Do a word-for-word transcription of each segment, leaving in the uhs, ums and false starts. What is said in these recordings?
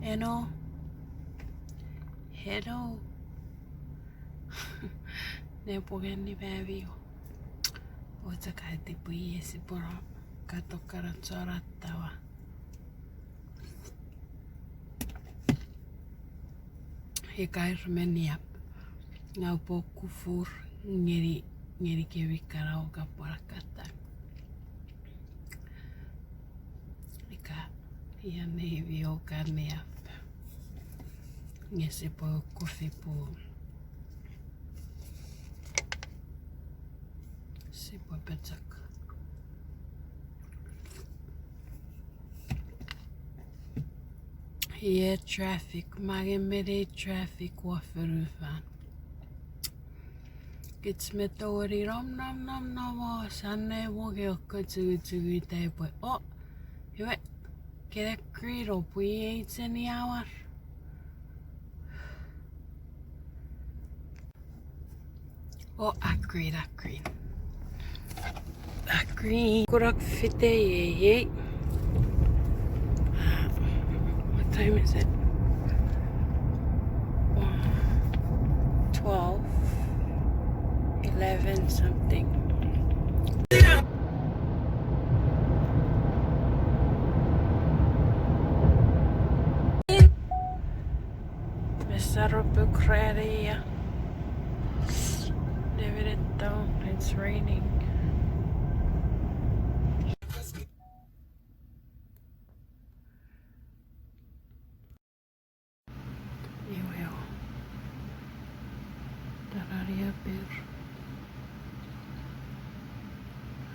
Eno. Hello. Nepwongeni mami o. Otakati pwe iei sipwe no kato kana chon attawa. Ika ir me niap. Nga upwe kufur ngeni, ngeni kemi kana o kapwan akkata. Ika, ia nei mi o ka niap. Nge sipwe kufipu. Sipwe pechok. Ie traffic, mange meni traffic won fonufan. Kich me tongeni nom, nom, nom, nom, o, sanne mo ke okko chunguchungu tai pwe, o, iwe, kene green o pwe iei cheni awar. O, a green, a green. A green. Kunok fite iei. Ah, what time is it? One, twelve, eleven something. Mesaro puk rania. Nemeneto, it's raining. Iwe o. Tara niaper.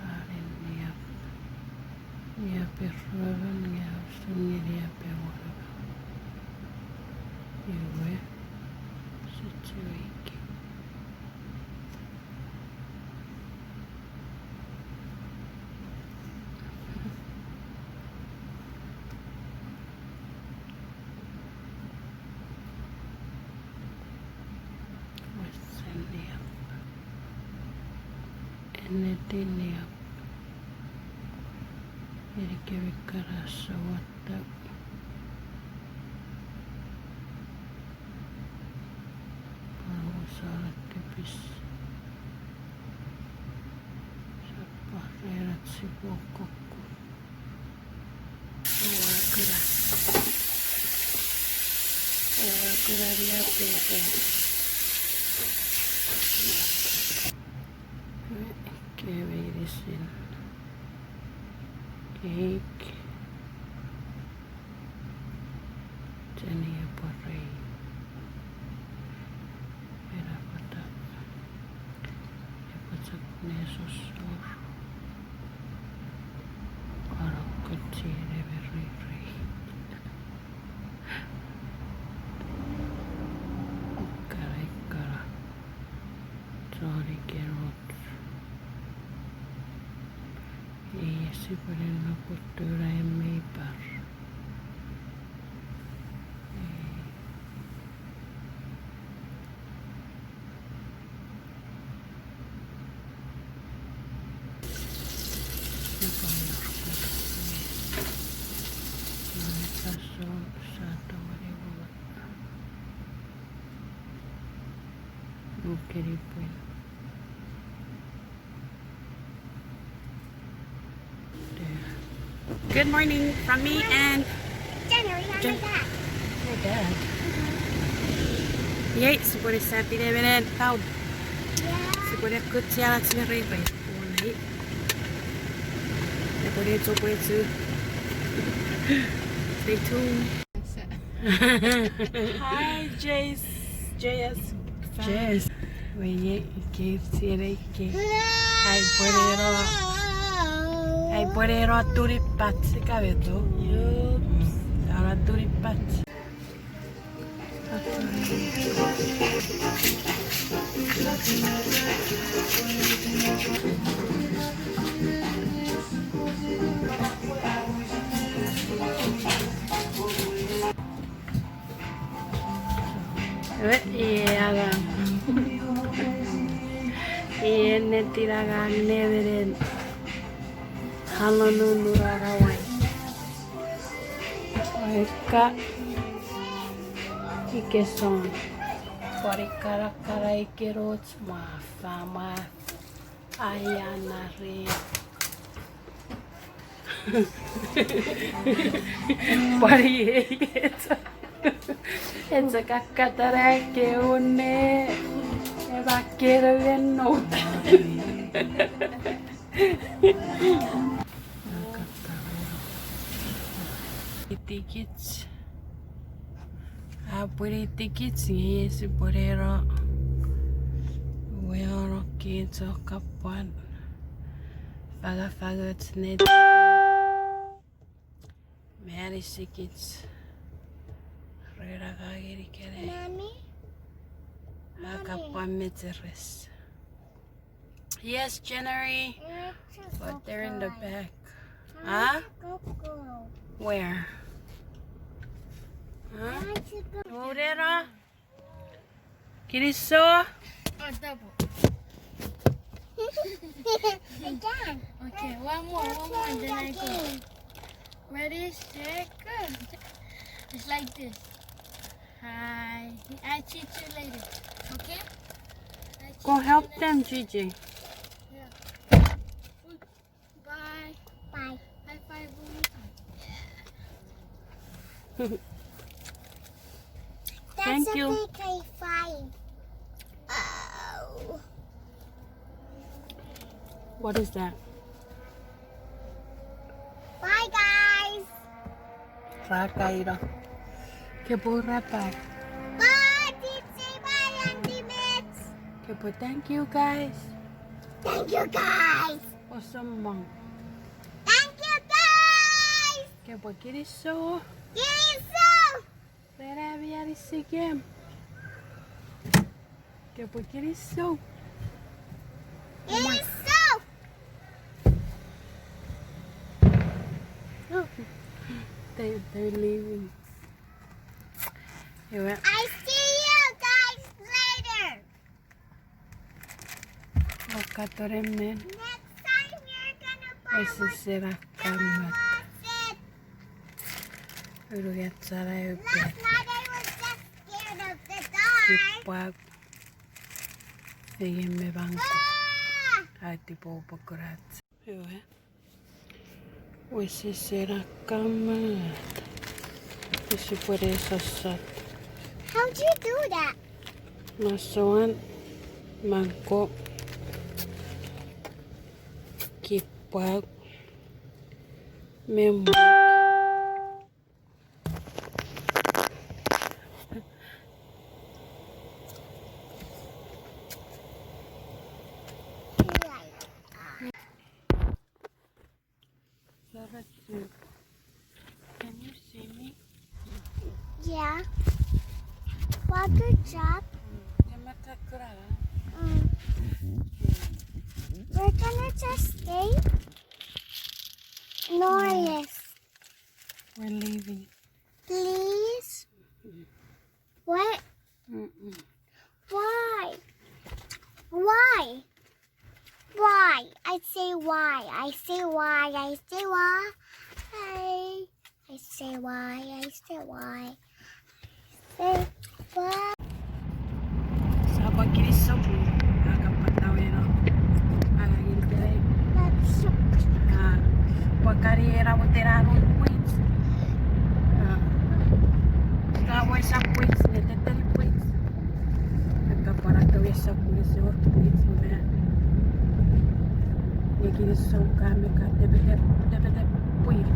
Anin niap. Niaper ruemon nge usun nge niaper waraman. Iwe. Situation. Wesen niap. Ennetin niap. Erike mi kana sawata. Pwan usara tipis. Sapa rena sipwe kokku. Ewa kuna. Ewa kuna niaper. Kewe inisin. Cake. Cheni epwe rei. Ena pwata. Epwe chok nesosor. Aro kutsi neme rei rei. Ikkana, ikkana. Choni kerot. Ei, sipwene nopwotuna emei par. Ei. Sipwe nor kotokwe. Noni kason sa tongeni mula. Nukeni pwin. Good morning from me and January, I'm Jan- back. You're back. Yay, sipwene sapine menen town. Yeah. Sipwene kutsi anach me rei rei. Wonai. Epwene chokwe chu. Stay tuned. Hi, J S, J S. J S. Weye, Kate, siere, Kate. Ai pwene ero, ai pwene ero turipach, ika beto. Yup. Mm, ara turipach. Ewe, iei angang. Iei ennetin angang nemenen. Hanonun ura rawai. Eka. Ikeson. Pwari karakara ikenoch mwa famwa. Aia nari. Pwari echo. Echo kakatara keune. Eba kero enno. Itikich. A pwini itikich nge esi pwenero. Weoro kicho kapwan. Fangafangoch net. Mani sikich. Rena kangeni kene. Mommy? A kapwan mecheres. Yes, January. But they're in the back. Huh? Where? Huh? Orera? Kinisou? Oh, double. Again. Okay, one more, one more, and then I go. Ready, set, go. It's like this. Hi. I teach you later. Okay? Go help them, Gigi. Yeah. Bye. Bye. High five one more time. Thank you. That's a big high five. Oh. What is that? Bye, guys. Rakairo. Kepwe rapai. Bye, Dipsy. Bye, Auntie Mitch. Kepwe thank you, guys. Thank you, guys. Awesome, Mom. Thank you, guys. Kepwe kinisou. Kinisou. Rena mi anisikem. Kepwe kinisou. Kinisou. They, they're leaving. Iwe. I see you guys later. Okatore men. Next time you're gonna buy one. Osisena kammat. Urugat sana upe. Last night I was just scared of the dark. Kipwak. Fengen me bangko. Ah! Ati popo kurat. Ewe. Wesesena kammat. Wesipwene sosot. How'd you do that? Masoan, mangko, kipwak, me mwa. Can you see me? Yeah. Well, good job. Mm. We're gonna just stay. Norris. We're leaving. Please? What? Mm-mm. Why? Why? Why? I say why. I say why. I say why. I say why. I say why. Sapa kinisou, a kapwa taweno, a ngeni kei. A, pwakani ena motena non pwich. A, ka wesa pwich, ne teteni pwich. A kapwa na tawesa pwich, se wor pwich, ne. Ne kinisou ka me ka tepetep, tepetep pwich.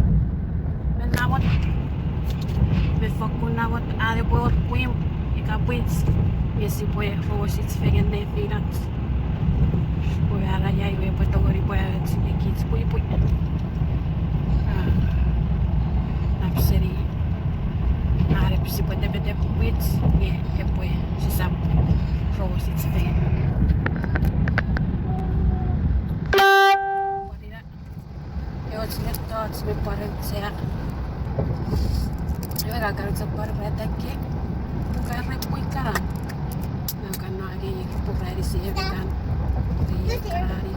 Me namot. Me fokkun namot are pwe wor pwim ika pwich. Nge sipwe fowosich fengen nefinach. Pwe ara iai we pwe tongeni pwe ach me kich pwipwi. A, nap seni. Are sipwe tepetep pwich, nge epwe sisap fowosich fengen. Pwarina. Ewe och mettoch me pwaren sea. Ewe ka kan chok pwar me atake. Puka re pwi kana. Na kan no ake pura eri si ewe kan. Ewe kan ari.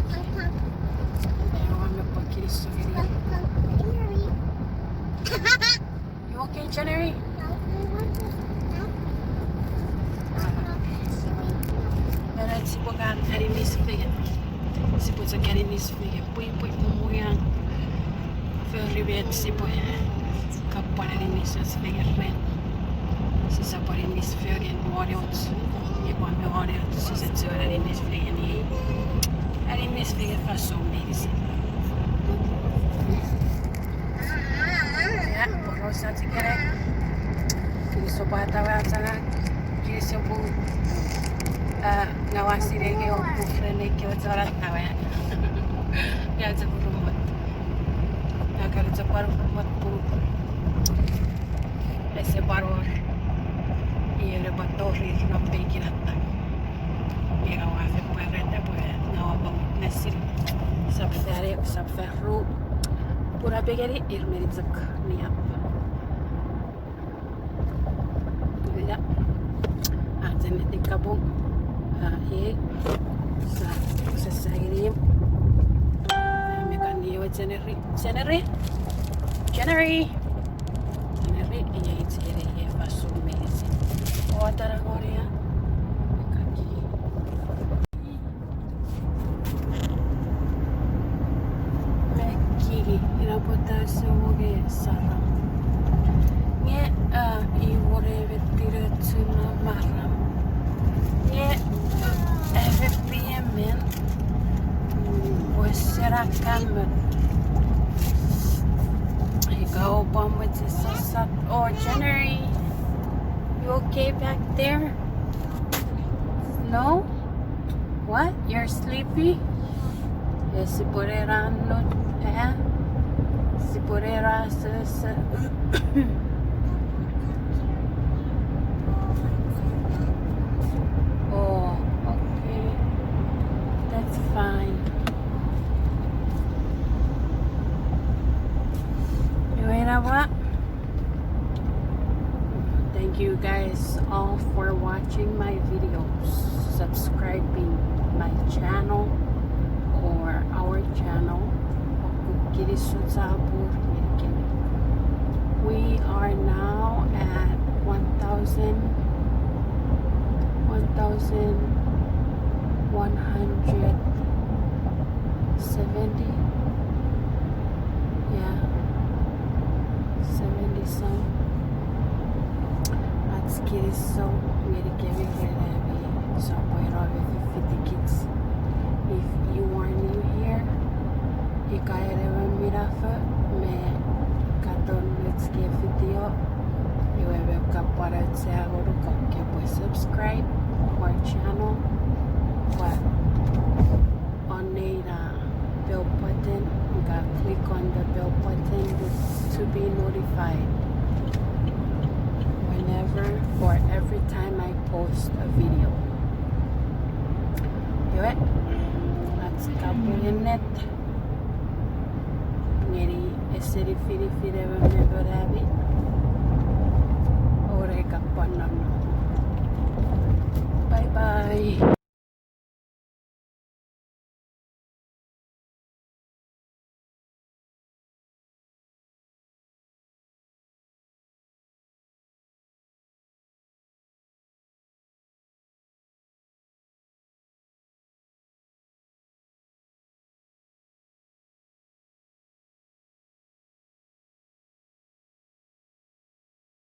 Ewe me pwa kinisou ngeni. You okay, January? No, I want to stop. Pwe kan aninis fengen. Sipwe chok aninis fengen. Pwipwi pwe mwian. Fori met sipwe kapwan aninis fengen ren. Sisap aninis fengen won och. Epwe me won och, sise chuen aninis fengen iei. Aninis fengen fansoun meinisin. Ia, poraus ach ikenai. Kinisou pwata we achanga. Kinisou pwe, a, ngaw ua sinei nge o pwe ren ekkewe chon attawe. Ia, chok urumot. Ia, kan chok pwan urumot pwe ese pwan wor ie epwe tori non pekin attam. Ia, ua fen pwarata pwe ngaw ua pwan witness-ini. Sap fan ew, sap fan ru. Pun napengeni ir meni chok mi ap. Ia. Aten ika pung. A, iei. Sa, sa, sa, iei. Me kan iei we January. January. January. January, iei, iei, iei, fansoun meinisin. O, tara koria. Kaki. Mekini, ina pwata ese wor saram. Nge, a, i wor ewe tinachu non maram. Nge, ewe P M N. Wesen akkamen. Ika oupwe mochen sasat. Oh, January. You okay back there? No? What? You're sleepy? Yes, sipwene ra not, eh? Sipwene ra se, se. Oh, okay. That's fine. Iwe ina pwa. Thank you guys all for watching my videos, subscribing my channel or our channel. Kinisou chapur ngenikem. We are now at one thousand, one thousand one hundred seventy. Yeah. Seventy some. Ach kinisou ngenikemi ren ami sopweno me fifitikich. If you are new here, ika en emon minafo me katon ach kei video, iwe me kapwan auchea ngonuk kopwe subscribe our channel, pwe on the, uh, bell button, you gotta click on the bell button to, to be notified whenever or every time I post a video. Iwe, ach kapung ennet ngeni eseni finifin emon me emon ami. Ore kapwan nonnom. Bye bye.